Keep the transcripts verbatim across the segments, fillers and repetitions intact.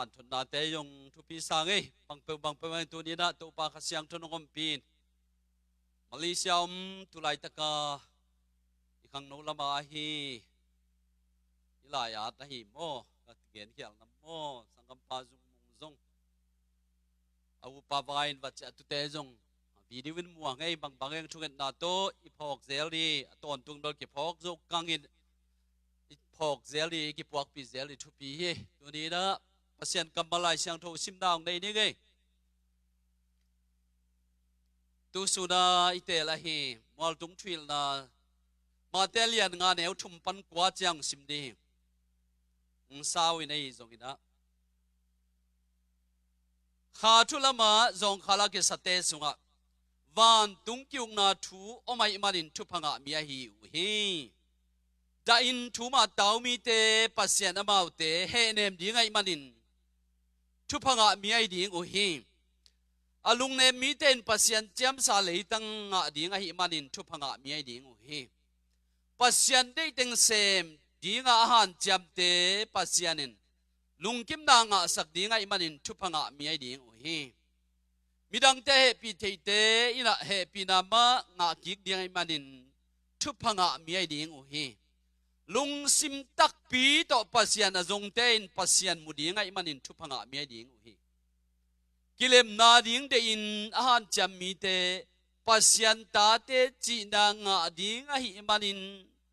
Vanthotnate zong thupi sa ngei, bangpeuh bangpeuh a tuni-in ah Topa Kha Siangtho nong ompih in. Malaysia om tu laitaka i khangno lama ahi, i lai-at ahi maw, ka genkhialna maw, sanggampa Zung Mung zong a upa vai in va ciah tute zong video in muang ei, bangbang eng thungetna tawh i phawk zel ding, a tawntung bel kiphawk zo kangin i phawk zel ding, i kipuakpih zel ding thupi hi. Tuni-in ah Pasian kammal Lai Siangtho simna hong nei ning ei. Tusun a i teel ahi mualtung thuhilhna Mate lian nga neu thum pan kua ciang sim ding hi. Hong sau in ahi zongin ah, kha thu lamah zawngkhal a kisate sungah vantung ki-ukna thu om ahih manin thupha ngah mi ahi uh hi. Dahin thu mah tau mite Pasian amaute hehnem ding ahih manin thupha ngah mi ahi ding uh hi. A lungnem mite in Pasian ciamsa leitang ngah ding ahih manin thupha ngah mi ahi ding uh hi. Pasian deih teng sem dingah a hanciamte Pasian in lungkimna ngahsak ding ahih manin thupha ngah mi ahi ding uh hi. Midangte a hehpih theite in ah hehpihna mah ngah kik ding ahih manin thupha ngah mi ahi ding uh hi. Lungsim takpi tawh Pasian a zongte in Pasian mu ding ahih manin thupha ngah mi ahi ding uh hi. Kilemna ding deihin a hanciam mite Pasian tate cihna ngah ding ahih manin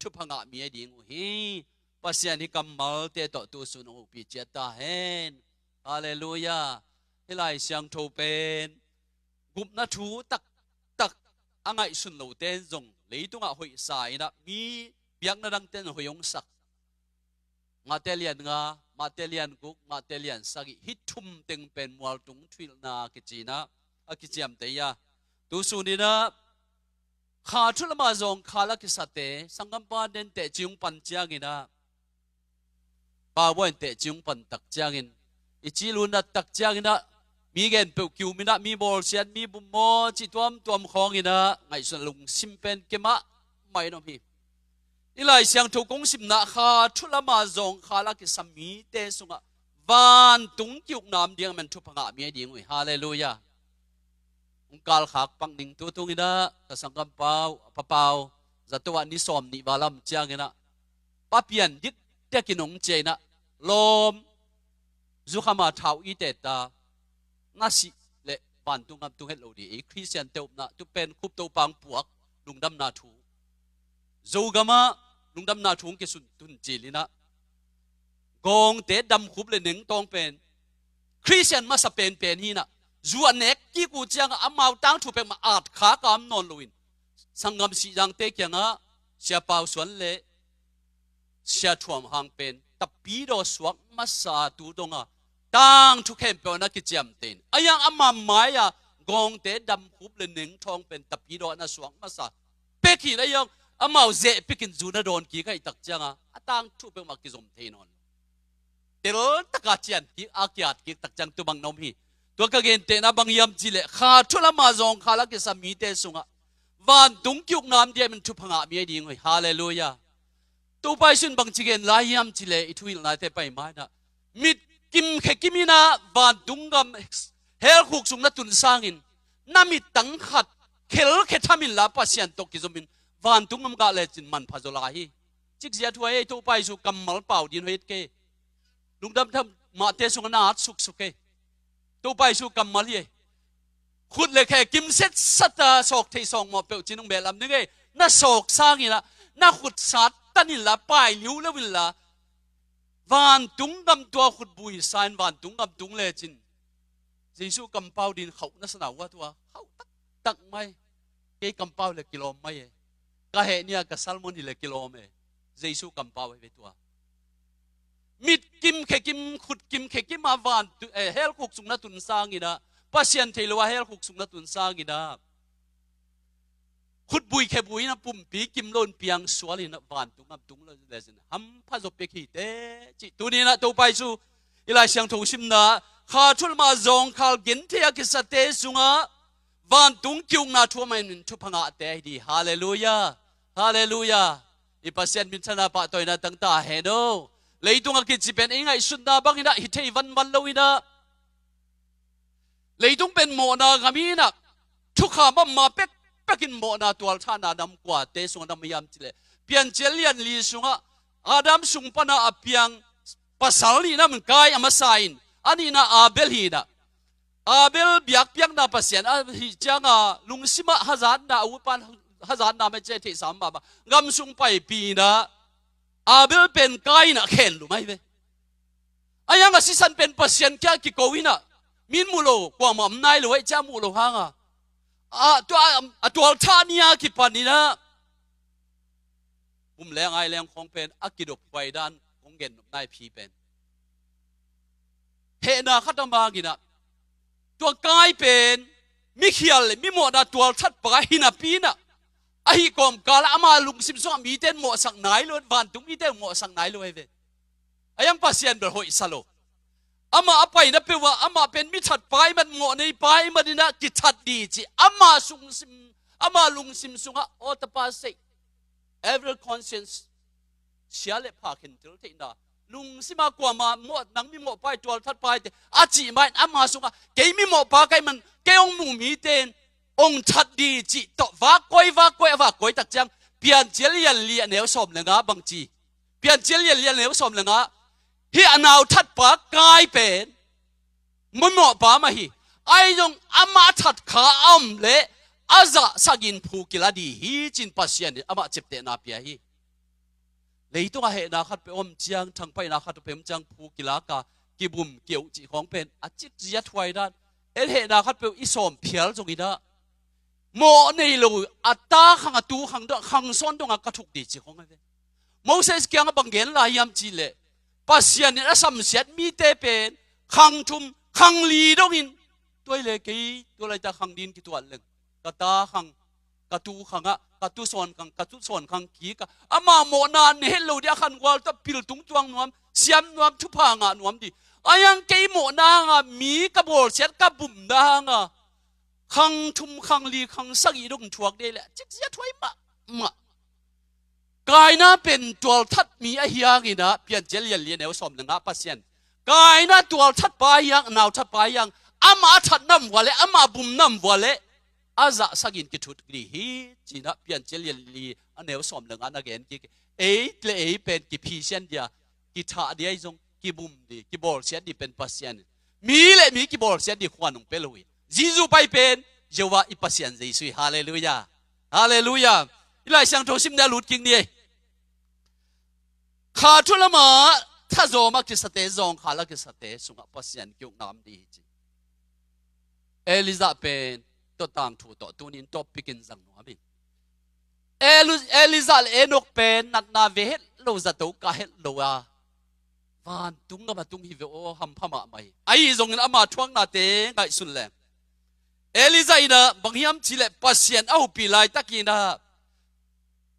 thupha ngah mi ahi ding uh hi. Pasian hih kammalte tawh tusun hong huhpih ciat ta hen. Halleluiah. Hih Lai Siangtho pen gupna thu taktak a ngaihsun lote in zong leitungah hoihsa in ah mi biakna dangte in hoih hong sak. Mate lian nga, Mate lian guk, Mate lian sagih, hih thum teng pen mualtung thuhilhna kici-in ah a kiciamteh hi a. Tusun in ah kha thu lamah zawngkhal a kisate, sanggampa den teh ci hong pan ciangin ah, Paubawi in teh ci hong pan tak ciangin, i cih lunat tak ciangin ah, mi gen peuh ki-um in ah, mi bawlsiat, mi bum maw cih tuamtuam khawngin ah ngaihsun lungsim pen kei mahmah in om hi. I Lai Siangtho kong simna kha thu lamah zawngkhal a kisa mite sungah vantung ki-ukna om ding ahih manin thupha ngah mi ahi ding uh hi. Halleluiah. Hong kalkhak pak ning. Tu tungin ah ka sanggampa uh, a papau, zato ah ni sawm nih val a om ciangin ah, pa pian dikdekin hong ciah in ah, lawm, zukham a thau i teh ta, na sih leh vantung gam tung het lo ding, ei Khristiante upna tu pen khup Topa hong puak lungdamna thu. Zogam ah lungdamna thu hong kisun tun cil in ah, gawngte damkhup le nengtawng pen Khristian masa penpen hi in ah, zu a nek kik uh ciangah amau tangthu peuhmah at khak a om nawn loin, sanggam Sihzangte kiangah Sia Pau Suan le Sia Thuam Hang pen Tapidaw suak masa tu dong a tangthu khempeuh na kiciamteh in, a hiang amau mai-a gawngte damkhup le nengtawng pen Tapidaw na suak masa pek hi in, a hiang amau zeh pekin zu na dawn kik ahih tak ciangah a tangthu peuhmah kizom thei nawn lo. Teltaka cian kik, a kiat kik tak ciang tu bang na om hi. Tua ka gentehna bang hiam cih leh, kha thu lamah zawngkhal a kisa mite sungah vantung ki-ukna om ding ahih manin thupha ngah mi ahi ding uh hi. Halleluiah. Topa Jesu in bangci gen lai hiam cih leh, i thuhilhnate pai ma-in ah, mit kimkhe kim in ah vantung gam, hell khuk sung na tun sangin, na mittang khat khelkhe tham inla Pasian tawh kizomin vantung gam gah lecin manpha zaw lai hi. Cikzia thu ahi, Topa Jesu kammal pau ding hoih et kei. Lungdam tham mahte sungah na at suksuk ei. Topa Jesu kammal hi ei. Khut le khe kim setsat a, sawk thei sawk mawh peuh ci-in hong bel lam ding ei. Na sawk sangin ah, na khut sat tan inla, pai liuliau inla, vantung gam tua khutbui sa-in vantung gam tung lecin, Jesu kampau ding khauh na sa na uh a, tua khauh taktak mai. Kei kampau le kilawm mai e. Ka heh ni-a ka sermon hi le kilawm e. Jesu kampau ahi ve tua. Mit kimkhe kim, khut kimkhe kim a vantu-, eh, hell khuk sung na tun sangin ah, Pasian thei lo a hell khuk sung na tun sangin ah, khutbui khebui in ah pumpi kim lo in piang sual in ah vantung gam tung lo lecin hampha zaw pek hi teh, cih tuni-in ah Topa Jesu i Lai Siangtho simna kha thu lamah zawngkhal genthei a kisate sungah vantung ki-ukna thu om ahih manin thupha ngahte ahi ding. Halleluiah. Halleluiah. I Pasian minthanna pahtawina tangtak hen aw. Leitung a kici pen ei ngaihsutna bangin ah hi thei vanvan lo in ah, leitung pen mawhna gam in ah, thukham a ma pekpek in mawhna tualthahna nam kuate sungah nam hiam cileh, Piancil lian li sungah Adam sung pana a piang pasal nih nam Kain a masa in, a nihna Abel hi in ah, Abel biakpiakna Pasian ahih cianga lungsimah hazatna, a upan hazatna mah ci a theihsa mahmah, gam sung paipi in ah, Abel pen Kain ah khen lum ahi ve. A hiang a sisan pen Pasian kia kiko in ah, min muh lo, kuamah om nai lo ahi cia muh lo hanga, a, tua, a tualthah ni a kipan in ah, bum leng ai leng khawng pen a kidop huai dan kong gen nop nai phi pen, hehna khat a mang in ah, tua Kain pen mikhial le mimawhna tualthatpa hi napi in ah, ahi kawmkal ah ama lungsim sungah mite in mawhsak nai lo, vantung mite in mawhsak nai lo ahi ve. A hiang Pasian bel hoihsa lo. Amah a paina peuhah amah pen mithatpa ahih man, mawhneipa ahih man in ah kithat dih cih ama sungsim, ama lungsim sungah aw tapa sei, every conscience, sia le pha khentel theihna, lungsima kuama mawh, nang mimawhpa hi, tualthatpa hi te a cih ma in ama sungah kei mimawhpa ka hih man kei hong mu mite in hong that dih cih tawh vak koi, vak koi, a vak koi tak ciang Piancil lian li a neu sawm le nga bang ci. Piancil lian li a neu sawm le nga, hih a nau thatpa Kain pen mimawhpa mah hi. Ahi zong amah a that kha a om leh a zahsak in phu kila dih hi ci in Pasian in amah ciaptehna pia hi. Leitung a hehna khat peuh om ciang, thangpaihna khat peuh om ciang, phu kilak a, kibum kiuh cih khawng pen a cikzia thuai dan. En hehna khat peuh i sawm phial zong in ah, mawh nei lo, a ta khang, a tu khang dong, khang sawn dong a ka thuk dih cih khawng ahi ve. Moses kiangah bang gen lai hiam cih leh, Pasian in a samsiat mite pen khang thum, khang li dongin, tua hi leh kei tua laitak khang dingin kituat leng, ka ta khang, ka tu khangah, ka tu sawn khang, ka tu sawn khang kik a, ama mawhna ne het lo dih, a khangual tawh pil tung tuang nuam, siam nuam, thupha ngah nuam dih. A hiang kei mawhna hanga mi ka bawlsiat, ka bumna hanga khang thum, khang li, khang sagih dong thuak dih leh cikzia thuai mahmah. Kaina pen tualthat mi ahi hangin ah, Piancil lian li a neu sawm le nga Pasian, Kaina tualthatpa ahi hang, nauthatpa ahi hang, amah a that nam vua leh, amah a bum nam vua leh a zahsak in kithut dih hi ci in ah, Piancil lian li a neu sawm le nga na gen kik. Ei le ei pen kiphisian dih a, kithah dih ahi zong, kibum dih, kibawlsiat dih pen Pasian in, mi le mi kibawlsiat dih khuan hong pia lo hi. Jesu pai pen Jehovah i Pasian Jesu hi. Halleluiah. Halleluiah. I Lai Siangtho sim dih a lut kik ni ei. Kha thu lamah thazawm a kisate, zawngkhal a kisate sungah Pasian ki-ukna om dih hi ci. Elijah pen tua tangthu tawh tuni in topic in zang nuam hi. Eli-, Elijah le Enok pen natna ve het lo, zato kah het lo a, vantung gam a tung hi ve aw, hampha mahmah hi. Ahi zongin ama thuaknate ngaihsun leng, Elijah in ah bang hiam cih leh Pasian a upih laitakin ah,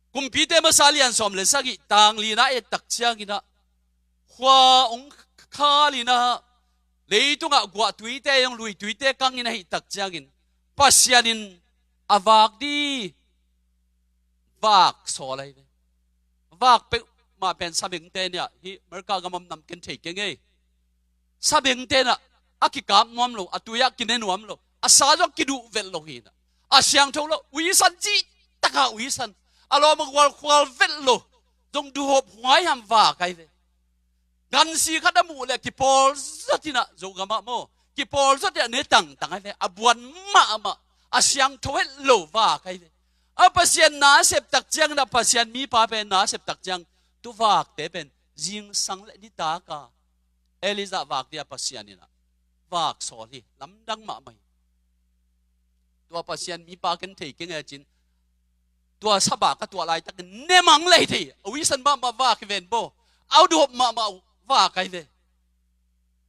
Kumpite Masa lian sawm le sagih, tang lina et tak ciangin ah, khua hong khal in ah, leitungah guahtuite, hong luituite kangin ahih tak ciangin, Pasian in a vak dih vak sawl ahi ve. Vak peuhmah pen sabengte in ah, hih America gam om nam ken thei keng ei. Sabengte in ah a kikap nuam lo, a tui ah kine nuam lo, a sa zong kiduh vet lo hi in ah, a siangtho lo, uisan cih taka uisan, a lawm a gual khual vet lo, zong duhhop huai ham vak ahi ve. Gansi khat a muh leh kipawl zot in ah, Zogam ah maw, kipawl zot in ah ne tangtang ahi ve, a buan mahmah, a siangtho het lo vak ahi ve. A Pasian na a sep tak ciangin ah, Pasian mipa pen na a sep tak ciang, tu vakte pen zingsang le nitak a Elijah vak dih a Pasian in ah vak sawl hi, lamdang mahmah hi. Tua Pasian mipa ken thei keng e cin, tua sabah ka tuah laitakin ne mang lei thei, a uisan mahmah vak hi ven bo, a duhhop mahmah vak ahi ve.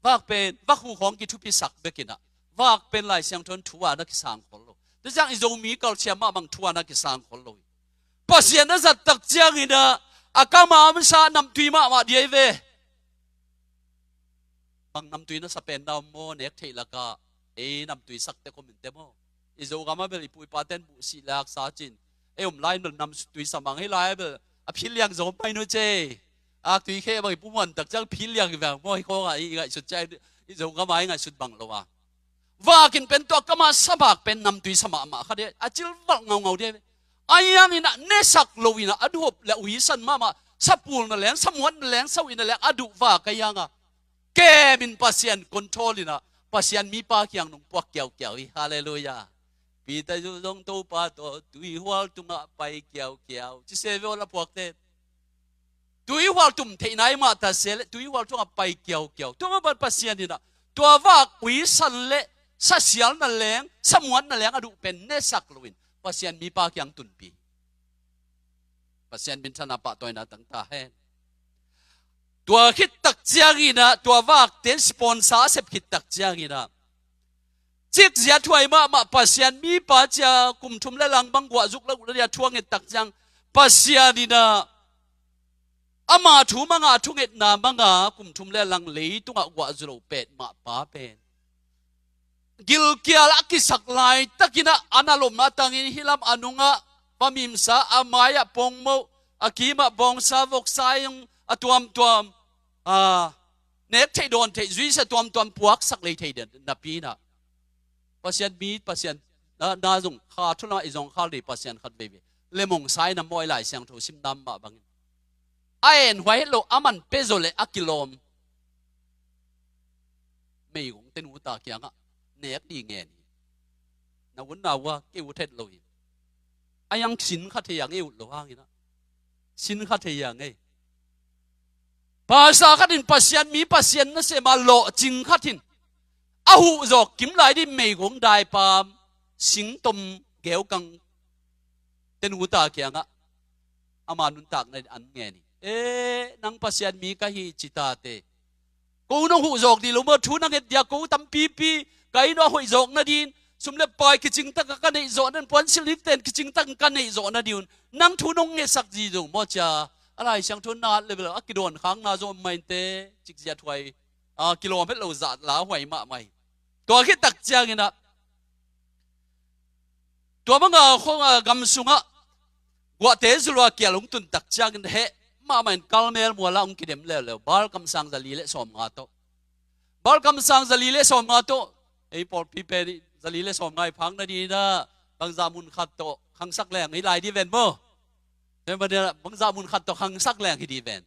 Vak pen vakhu khawng kithupisak bek in ah, vak pen Lai Siangtho in thu a na kisang khol lo. Tua ciang i Zomi kalsiam mahmah thu a na kisang khol lo hi. Pasian a zat tak ciangin ah, a kam a om sa namtui mahmah dih ahi ve. Bang namtui na sa pen na om maw, nek theih lakah ei namtui sakte khuamin te maw. I Zogam ah bel i pu i paten buhsih lak sa cin, ei om lai in bel namtui sa mang hi lai ah bel, a phil liang zom mai nu cei. Aktui khe bang i pumhuan tak ciang phit liang i veng maw, i khawngah i ngaihsut ciang i Zogam a i ngaihsut bang lo a. Vakin pen tua kamah sa bak pen namtui sa mahmah khat hi a, a cilvalh ngaungau dih. A hiangin ah nesak loin ah a duhop le uisan mahmah, sapul na leng, samuat na leng, sauh ih na leng a duh vak a hiangah kemin Pasian control in ah Pasian mipa kiang nong puak kiaukiau hi. Halleluiah. Peter zong Topa tawh tuihual tungah pai kiaukiau ci se ve aw la puakte. Tuihual tum theihna i mah ta se le tuihual tungah pai kiaukiau. Tua mah bang Pasian in ah tua vak uisan le sasial na leng, samuat na leng a duh pen nesak loin Pasian mipa kiang tunpi. Pasian minthanna pahtawina tang ta hen. Tua khit tak ciangin ah, tua vakte sponsor a sep khit tak ciangin ah, cikzia thuai mahmah Pasian mipa cia kum thum le lang bang guahzuk lo na dia thu a nget tak ciang, Pasian in ah ama thu manga, thungetna manga kum thum le lang leitungah guahzu lo pet mah pa pen gilkial a kisak laitakin ah, a na lomna tangin hih lam a nungah va mimsa, a mai-ah pongmoh, a kimah bawngsa, voksa, a tuamtuam, a nek theih dawn theih zuisa tuamtuam puaksak lei thei den napi in ah, Pasian mi, Pasian na, na zong kha thu lamah i zong khal dei Pasian khat veivei lemong sa in ah, mawi Lai Siangtho simna mah bangin a enhuai het lo, a man pia zaw le a kilawm. Meigong te nu ta kiangah nek dih ngen hi. Na un na ua kei ut het lo hi. A hiang sin kha thei a ngei ut lo hangin ah, sin kha thei a ngei. Pasa khat in Pasian mi, Pasian nasem a lawhcing khat in a huh zawk kim lai dih meigong daipam singtom geukang te nu ta kiangah ama nuntakna in an ngen hi. E, nang Pasian mi ka hi ci tate. Ko nong huh zawk dih lo maw, thu na nget dia ko tampipi ka inn ah hoih zawk nadin, sum le pai kicing taka ka neih zawh nadin, puansilh nikten kicing takin ka neih zawh nadin un nang thu nong ngetsak zi zo maw cia. A Lai Siangtho na at level a kidawn khakna zaw om mah inte, cikzia thuai, a, kilawm het lo zah lauhuai mahmah hi. Tua khit tak ciangin ah, tua banga khong a gam sungah guahte zulua kial hong tun tak ciangin heh mahmah in Karmel mualah hong kidem leuleu, Baal kamsang zali le sawmnga tawh. Baal kamsang zali le sawmnga tawh. Ei pawlpi pen zali le sawmnga i phak nadin ah bangzah mun khat tawh khangsak leng hi lai dih ven maw. Bangzah mun khat tawh khangsak leng hi dih ven.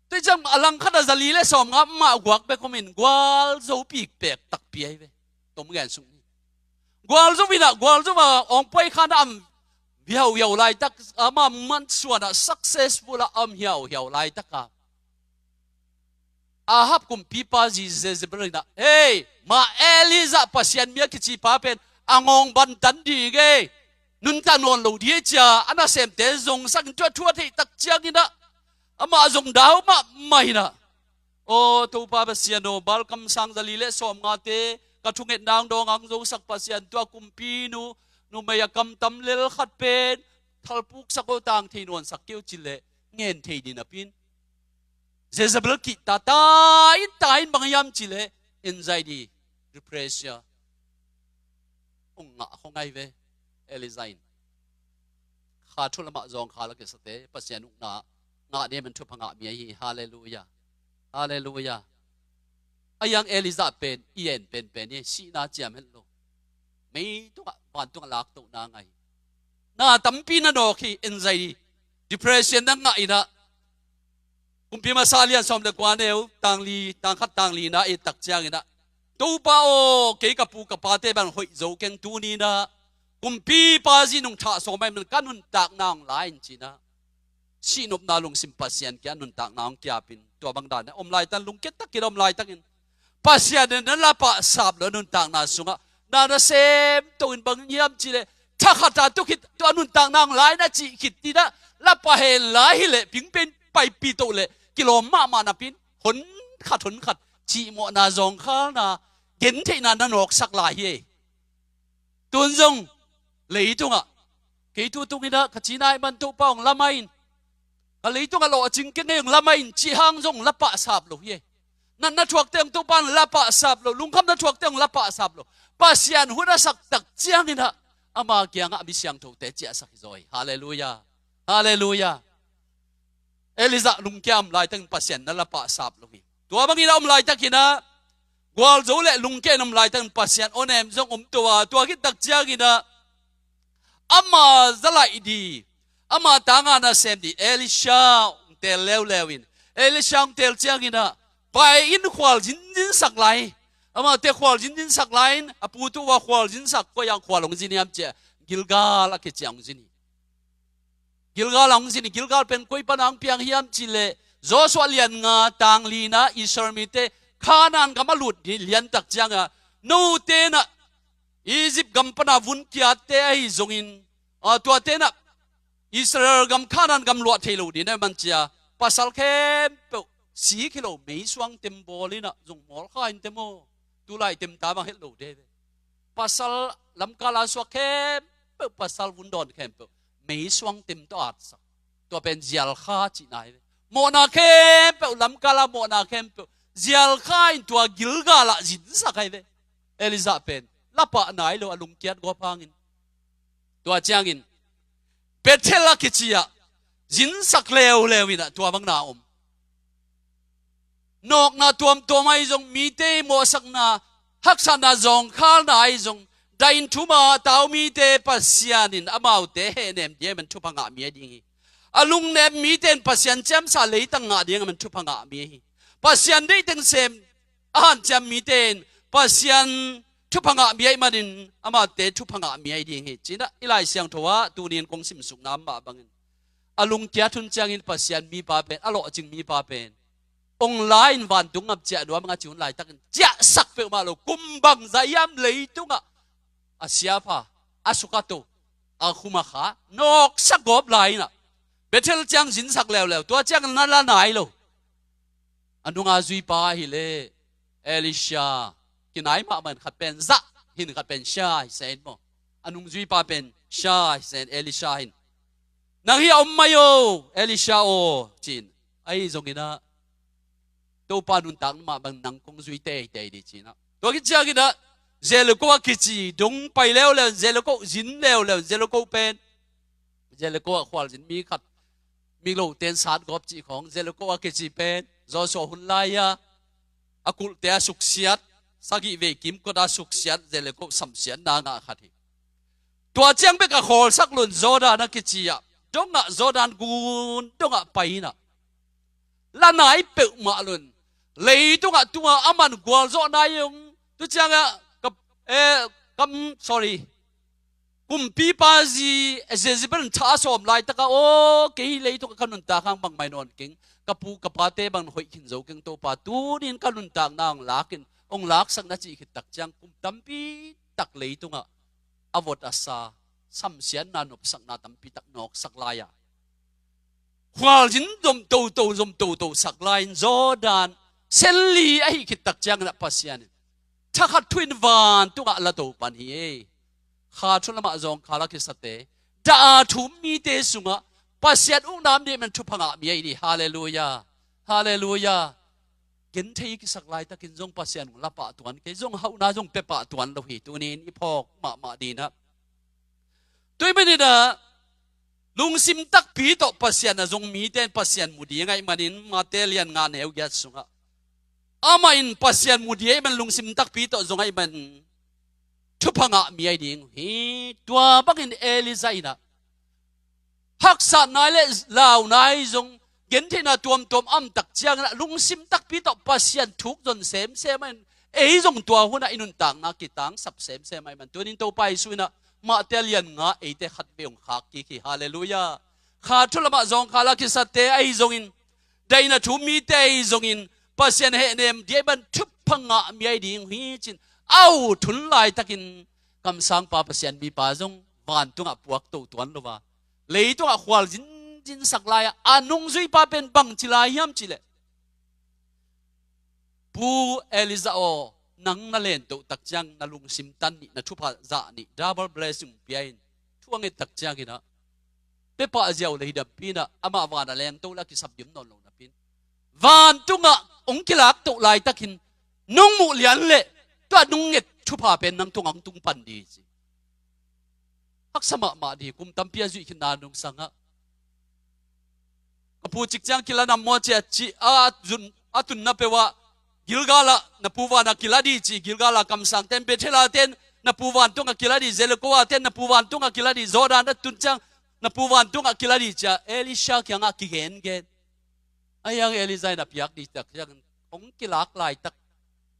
Tua ciang a langkhat ah zali le sawmnga mah guak bek om in gualzo pikpek takpi ahi ve. Tom gen sung ni. Gualzo in ah, gualzo a awngpuai khan a am hiauhiau laitak, ama mansuan ah successful a am hiauhiau laitak a, Ahab kumpipa zi Jezebel in ah, hei, mah Elijah Pasian mi a kici pa pen a ngawng bantan ding ei, nuntak nawn lo ding ei cia a nasemte zongsak in, tua thu a theih tak ciangin ah amah zong dau mahmah in ah, aw Topa Pasian aw, Baal kamsang zali le sawmngate ka thungetna hong dawng hong zosak Pasian, tua kumpinu numei a kamtam lel khat pen thalpuksak aw, tang thei nawnsak kei aw ci leh ngen thei ding napi in Jezebel kihta, ta in, ta in, bang hiam ci leh anxiety, depression hong ngah khong ahi ve. Elijah in kha thu lamah zawngkhal a kisate Pasian ukna ngah ding man thupha ngah mi ahi hi. Halleluiah. Halleluiah. A hiang Elijah pen i en penpen hi, sihna ciam het lo. Mei tungah, van tungah laktohna ngah hi. Na tampi na nawk hi, anxiety, depression na ngah in ah, Kumpi Masa lian sawm le kua, neu tang li, tang khat tang li na i et tak ciangin ah, Topa aw, kei ka pu ka pate bang hoih zo keng, tuni in ah kumpipa zi nong thah sawm ahih man ka nuntakna hong la in ci in ah, sihnopna lungsim Pasian kiang nuntakna hong kiapin, tua bang dan ah om laitak, lungkia takin om laitakin Pasian in na lapah sap lo, nuntakna sungah na nasem to in, bang hiam ci leh thakhat a tu khit, tua nuntakna hong la in a cih khit in ah, lapah hen la hi leh pingpen paipi to leh kilawm mahmah napi in honkhat honkhat cihmawhna, zawngkhalna, gentheihna na nawksak lai hi. Tun zong leitungah kei tu tung in ah ka cina ahih man Topa hong la mai in, ka leitungah lawhcing keng ei, hong la mai in cih hang zong lapah sap lo hi. Natna thuakte hong Topa in lapah sap lo, lungkhamna thuakte hong lapah sap lo. Pasian hun a sak tak ciangin ah ama kiangah a mi siangthote ciahsak hi zaw hi. Halleluiah. Halleluiah. Elijah lungkia om laitakin Pasian na la pahsap lo hi. Tua bangin a om laitakin ah gualzo le lungkia in om laitakin Pasian awnem zong om to a, tua khit tak ciangin ah ama zalaih di, ama tanga nasem di Elisha hong teel leuleu in, Elisha hong teel ciangin ah pai in khual zinzin sak lai. Amaute khual zinzin sak lai in, a pu tu a khual zin sak, koi ah khual hong zin hiam ci a, Gilgal a kici ah hong zin hi. Gilgal ah hong zin hi. Gilgal pen koi pan ah hong piang hiam cih leh Joshua lian nga tang li in ah Israel mite Kanaan gam a lut lian tak ciangin ah, note in ah Egypt gam pan a vun kiatte ahi zongin, ah, tuate in ah Israel gam, Kanaan gam luah thei lo ding na man ci a, pasal khempeuh sik hi lo, meisuang tem bawl in ah zong mawl kha in tem aw. Tulai tem ta bang het lo de ve. Pasal lamkal a suak khempeuh, pasal vun dawn khempeuh meisuang tem tawh atsak. Tua pen zialkha cihna hi ve. Mawhna khempeuh, lamkal a mawhna khempeuh zialkha in tua Gilgal ah zinsak hi ve. Elijah pen la pah nai lo, a lungkiat gawp hangin. Tua ciangin Bethel a kici ah zinsak leuleu in ah tua bang na om. Nawkna tuamtuam ahi zong, mite mawhsakna, haksatna, zawngkhalna ahi zong, dah in thum a tau mite Pasian in amaute hehnem ding ahih man thupha ngah mi ahi ding hi. A lungnem mite in Pasian ciamsa leitang ngah ding ahih man thupha ngah mi ahi hi. Pasian deih teng sem a hanciam mite in Pasian thupha ngah mi ahih manin amaute thupha ngah mi ahi ding hi, ci in ah i Lai Siangtho ah tuni in kong simsukna mah bangin, a lungkiat hun ciangin Pasian mipa pen, a lawhcing mipa pen, ong la in vantung gam ciah nuam ing a ci hun laitakin ciahsak peuhmah lo, kum bangzah hiam leitungah a siapha, a sukato, a khum a kha nawksak gawp lai in ah Bethel ciang zinsak leuleu, tua ciang na la nai lo. A nunga zuipa ahi leh Elisha, kinai mahmah in, khat pen Zah hi in, khat pen Shah hi se in maw. A nung zuipa pen Shah hi se in, Elisha hi in. Nang hih a om mai o, Elisha aw, ci in. Ahi zongin ah Topa nuntak mah bang nang kong zui teitei ding, ci in ah. Tua khit ciangin ah Jericho a kici dong pai leuleu, Jericho zin leuleu, Jericho pen, Jericho ah khualzin mi khat, mi lote in sat gawp cih khawng, Jericho a kici pen Joshua hun lai-a a kulhte a suksiat, sagih vei kimkot a suksiat Jericho samsiatna ngah khat hi. Tua ciang bek a khawlsak lo in Jordan a kici ah dongah, Jordan gun dongah pai in ah la nai peuhmah lo in, leitungah tunga a man gualzawhna hi ung. Tu ciangah ka, eh, kam, sorry, kumpipa zi Jezebel in tha a sawm laitakah, aw, kei hih leitungah ka nuntak hang bangmah in awn keng, ka pu ka pate bang hoih khin zo keng, Topa, tuni in ka nuntakna hong lak in, hong laksak na cih khit tak ciang kum tampi tak leitungah a vot a sa, samsiatna, nopsakna tampi tak nawksak lai a, khualzin zom toto, zom toto sak lai in Jordan sel li ahih khit tak ciangin ah Pasian in thakhat thu in vantungah la to pan hi e. Kha thu lamah zawngkhal a kisate, dah a thum mite sungah Pasian ukna om ding ahih man thupha ngah mi ahi hi. Halleluiah. Halleluiah. Genthei i kisak laitakin zong Pasian hong la pah tuan kei, zong hauhna zong pia pah tuan lo hi. Tuni in i phawk mahmah ding in ah, tua ahih manin ah lungsim takpi tawh Pasian a zong mite in Pasian mu ding ahih manin, Mate lian nga neu giat sungah, amah in Pasian mu ding ahih man, lungsim takpi tawh zong ahih man thupha ngah mi ahi ding hi. Tua bangin Elijah in ah haksatna le launa ahi zong, gentheihna tuamtuam a om tak ciangin ah lungsim takpi tawh Pasian thuk zon semsem ahih man, ei zong tua hunah i nuntakna kitangsap semsem ahih man, tuni in Topa Jesuh in ah Mate lian nga eite khat vei hong khak kik hi. Halleluiah. Kha thu lamah zawngkhal a kisate ahi zongin, dah in a thum mite ahi zongin, Pasian hehnem ding ahih man thupha ngah mi ahi ding hi, ci in a ut hun laitakin kamsangpa, Pasian mipa zong vantungah puak to tuan lo a, leitungah khualzinzin sak lai-ah a nungzuipa pen bangci lai hiam cih leh, Pu Elijah aw, nang na lentoh tak ciang na lungsim tan nih, na thupha zah nih, double blessing pia in, thu a nget tak ciangin ah, pia pah ziau le hi, dampi in ah amah van a lengto le a kisap dim nawn lo napi in, vantungah hong kilak toh laitakin nong muh lian leh tua nong nget thupha pen nang tungah hong tung pan ding hi, ci. Haksa mahmah ding hi. Kum tampi a zuih khinna nungsangah A pu cik ciang kila nam maw ci a ci a, a zun a tunna peuh ah Gilgal ah na pu van ah kila dih ci, Gilgal ah kamsangte in, Bethel ah ten na pu vantungah kila dih, Jericho ah ten na pu vantungah kila dih, Jordan a tun ciang na pu vantungah kila dih ci a Elisha kiangah kigengen. A hiang Elijah in a piak dih tak ciang, hong kilak laitak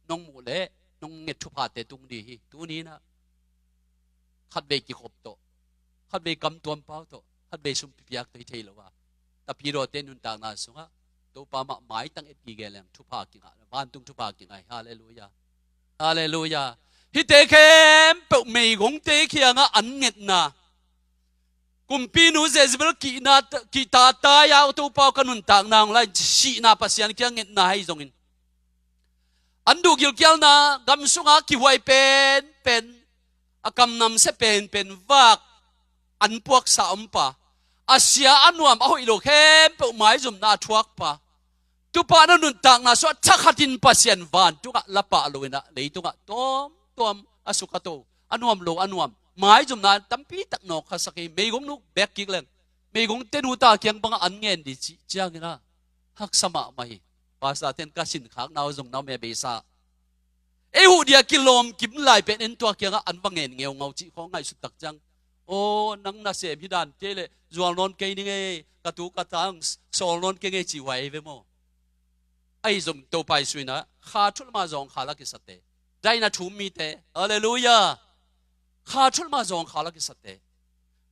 nong muh leh nong nget thuphate tung dih hi. Tuni in ah khatvei kikhop tawh, khatvei kamtuam pau tawh, khatvei sumpi piak tawh hi thei lo a, tapidawte nuntakna sungah Topa mah maitang et gige leng thupha kingah, vantung thupha kingah hi. Halleluiah. Halleluiah. Hihte khempeuh meigongte kiangah an ngetna, kumpinu Jezebel kihna, kihta tai-a Topa aw ka nuntakna hong la in ci sihna, Pasian kiang ngetna ahi zongin, an duh gilkialna, gam sunga kihuai penpen, a kam namsia penpen vak an puaksa om pa, a sia a nuam a hoih lo khempeuh maizumna a thuak pa, Topa na nuntakna sungah thakhatin Pasian vantungah la pah lo in ah leitungah tuamtuam a sukha to, a nuam lo a nuam, maizumna tampi tak nawkkhasak hi. Meigong nu bek kik leng, meigongte nuta kiang bangah an ngen dih cih ciangin ah haksa mahmah hi. Pastor ten ka sinkhakna uh zong na om e, beisa. Ei huh dia kilawm kim lai pen en, tua kiangah an va ngen ngeungau cih khawng ngaihsut tak ciang, aw, nang nasem hi dan kei leh zual nawn kei ning ei, ka tu ka tang sawl nawn kei ngei cih huai ei ve maw? Ahi zong Topa i suina kha thu lamah zawngkhal a kisate, daina thum mite, halleluiah, kha thu lamah zawngkhal a kisate,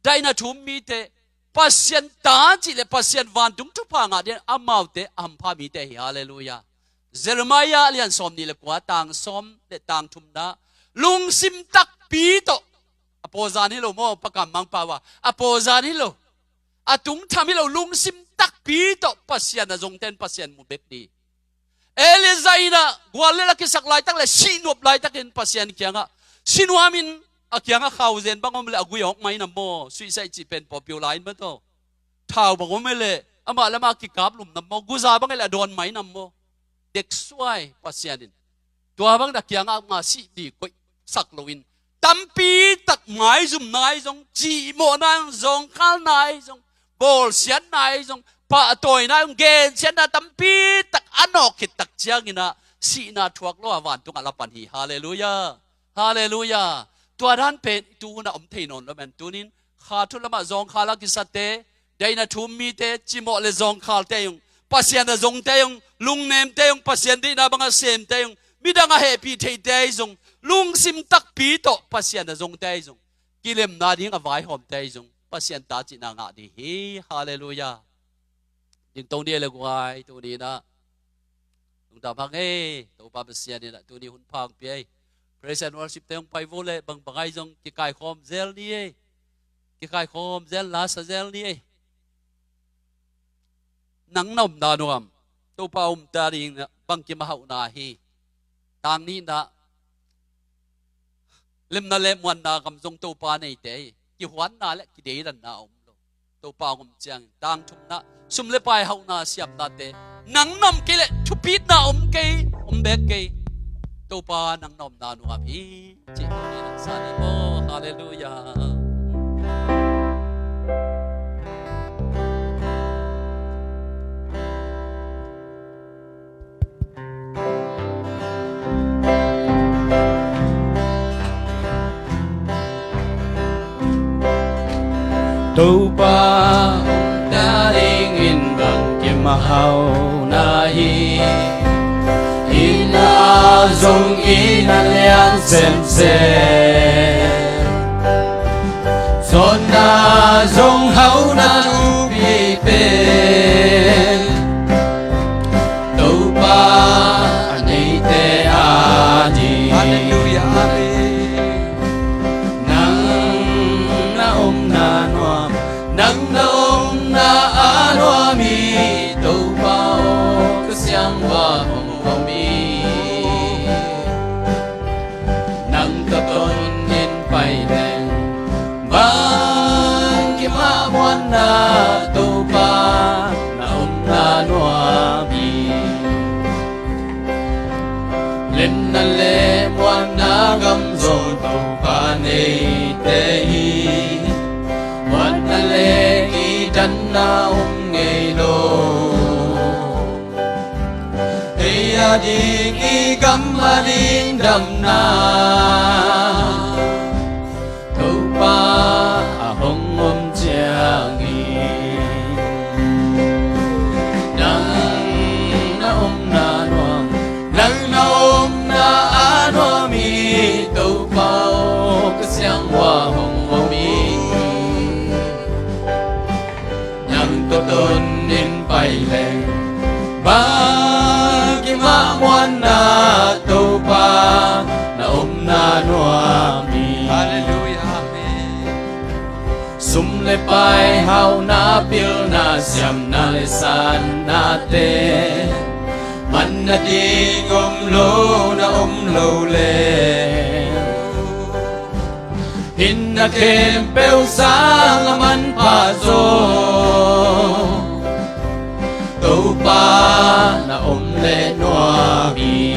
daina thum mite, Pasian ta cih le Pasian vantung thupha ngah ding amaute a hampha mite hi. Halleluiah. Jeremiah lian sawmnih le kua, tang sawm le tang thumna, lungsim takpi tawh, a pawzan hi lo maw, pakam mangpa uh a, a pawzan hi lo, a tungtham hi lo, lungsim takpi tawh Pasian a zongte in Pasian mu bek dih. Elijah in ah guallel a kisak laitak le sihnuap laitakin Pasian kiangah, sinuamin a kiangah khauzen bang om leh a gui a hawk mai nam maw, suicide cih pen pawpiu lai in maw, tawh thau bang om leh amah le amah kikap lum nam maw, guza bang leh a dawn mai nam maw? Deksuai Pasian in. Tua bang na kiangah nga sih dih koihsak loin, tampi tak maizumna ahi zong, cihmawhna ahi zong, zawngkhalna ahi zong, bawlsiatna ahi zong, pahtawina ahi zong, gensiatna tampi tak a nawk khit tak ciangin ah sihna thuak lo a vantungah la pan hi. Halleluiah. Halleluiah. Tua dan pen tu hunah om thei nawn lo men, tunin kha thu lamah zawngkhal a kisate, daina thum mite, cimawh le zawngkhalte ahi zong, Pasian a zongte ahi zong, lungnemte ahi zong, Pasian deihna bangah semte ahi zong, midang a hehpih theite ahi zong, lungsim takpi tawh Pasian a zongte ahi zong, kilemna ding a vaihawmte ahi zong, Pasian ta cihna ngah dih hi. Halleluiah. Dingto ni ei le guai, tuni in ah lungdam hang ei, Topa Pasian in ah tuni hun pha hong pia ei. Praise and worship te hong pai vo leh bangbang ahi zong kikaikhawm zel ni ei. Kikaikhawm zel, lasa zel ni ei. Nang na omna nuam, Topa omta ding bangkim a hauhna hi. Tang nihna, lemna le muanna gam zong Topa neite hi. Kihuanna le kideidanna a om lo. Topa hong om ciangin, tang thumna, sum le pai hauhna siamnate, nang na om kei leh thupitna om kei, om bek kei. Topa nang na omna nuam hi. Cih tuni nang sa ni maw? Halleluiah. Topa omta dingin bangkim a hauhna hi. Itna zong itna lian semsem, sawtna zong hauhna thupi pen, Topa a neite ading. Halleluiah, amen. Nang na omna nuam, nang na omna a nuam hi. Topa aw, ka siangvak hong om hi. Nang tawh tonin pai leng, bangkim a muanna Ding i gam a ding damna Topa a hong om ciangin nang na omna nuam, nang na omna a nuam hi Topa aw, ka siangua hong om hi. Nang tawh ton in pai leng bang kimah muanna Topa na omna nuam hi. Halleluiah, amen. Sum le pai hauna pilna siamna le sannate manna ding om lo na om lo le hinna khempeuh sang a manpha zaw Topa na om le nuam hi.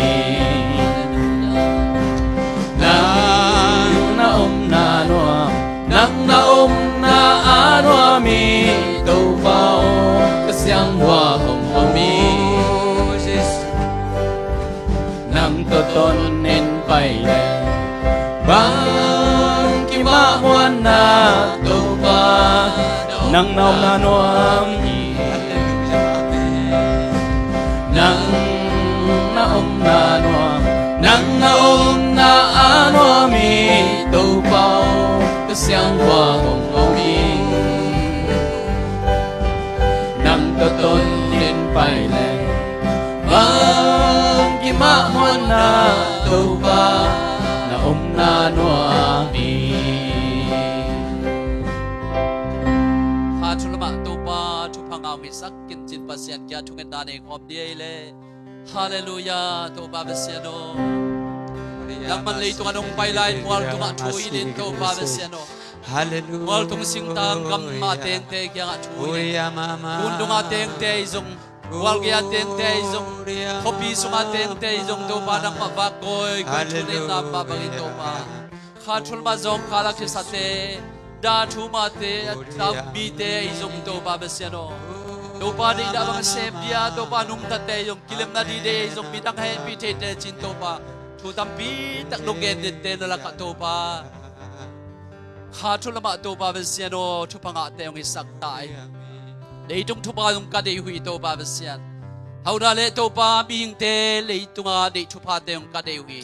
Nang na omna nuam, nang na omna a nuam hi Topa aw, ka siangua hong om hi. Nang tawh ton in pai leng bang kimah muanna Topa nang na omna nuam hi. Nang na omna nuam, nang na omna a nuam hi Topa aw, ka siangua hong om hi. Nang tawh ton in pai leng bang kimah muanna Topa na omna nuam hi. Kha thu lamah Topa thupha ngah hong hisak kincin Pasian kiang thungetna nei khawm dih ei le. Halleluiah, Topa Pasian aw. Nangman leitung a nong pai lai mual tungah thu hilh in Topa Pasian aw. Halleluiah. Mual tung singtang gam a tengte kiangah thu hilh in. Mundung a tengte ahi zong, mual gei a tengte ahi zong, khuapi sung a tengte ahi zong Topa nangmah vak kawikawi thu neihna mah bangin Topa kha thu lamah zawngkhal a kisate, dah thu mahte a tampite ahi zong Topa Pasian aw. Topa deihna bang sem dia Topa nungtate ahi zong, kilemna dide ahi zong, midang hehpih theite cin Topa thu tampi tak nong gen dente na lakah Topa kha thu lamah Topa Pasian aw, thupha ngahte hong hisak ta in. Leitung thupha zong ka deih uh hi Topa Pasian. Hauhna le Topa mihingte leitunga deih thuphate hong ka deih uh hi.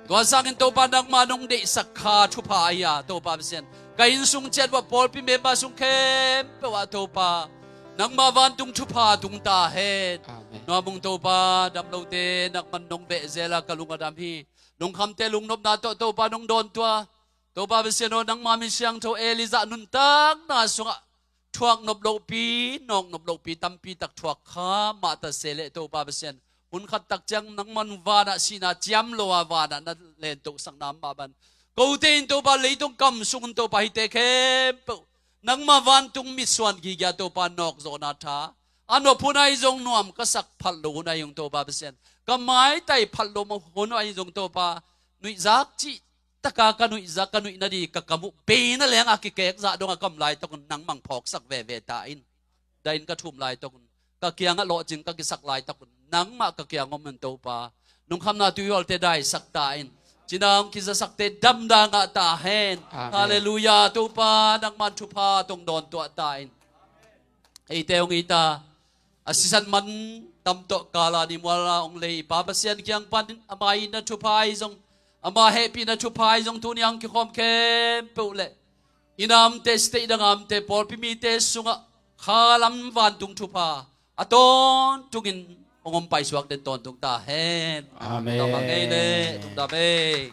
Tua sangin Topa nangmah nong deihsak kha thupha ahi a Topa Pasian, ka inn sung ciat uah pawlpi member sung khempeuh ah Topa nangmah vantung thupha tung ta hen. Amen. Nuam ung Topa, dam lote nangman nong beh zel a ka lung a dam hi. Lungkhamte lungnopna tawh Topa nong dawntuah. Topa Pasian aw, nangmah mi siangtho Elijah nuntakna sungah thuak nop lohpi, nawk nop lohpi tampi tak thuak kha mah ta se leh Topa Pasian, hun khat tak ciang nangman vanah sihna ciam lo a vanah na lentohsakna mah bang kote in Topa leitung kam sung un Topa hihte khempeuh nangmah vantung mitsuan gigia Topa nawkzawhna tha a nop hun ahi zong, nuam ka sak phat lo hun ahi zong Topa Pasian, ka maitai phat lo hun ahi zong Topa nuihzak cih taka ka nuihzak, ka nuih nading ka kam uh beina lengah kikek zah dongah ka om laitak un nangmah phawksak veve ta in. Dah inn ka thum laitak un, ka kiangah lawhcing ka kisak laitak un nangmah ka kiang om un Topa, lungkhamna tuihualte daisak ta in. Cina hong kizasakte damna ngah ta hen. Amen. Halleluiah, Topa nangmah thupha tawh hong dawntuah ta in. Eite hong it a, a sisan man tam tawh kala ni muala hong lei i Pa Pasian kiang pan ama itna thupha ahi zong, ama hehpihna thupha ahi zong tuni a hong kikhawm khempeuh le i namte, state dang a omte, pawlpi mite sungah khalam vantung thupha a tawntungin hong om paisuak den tawntung ta hen. Amen. Tama ngei le tungdam ei.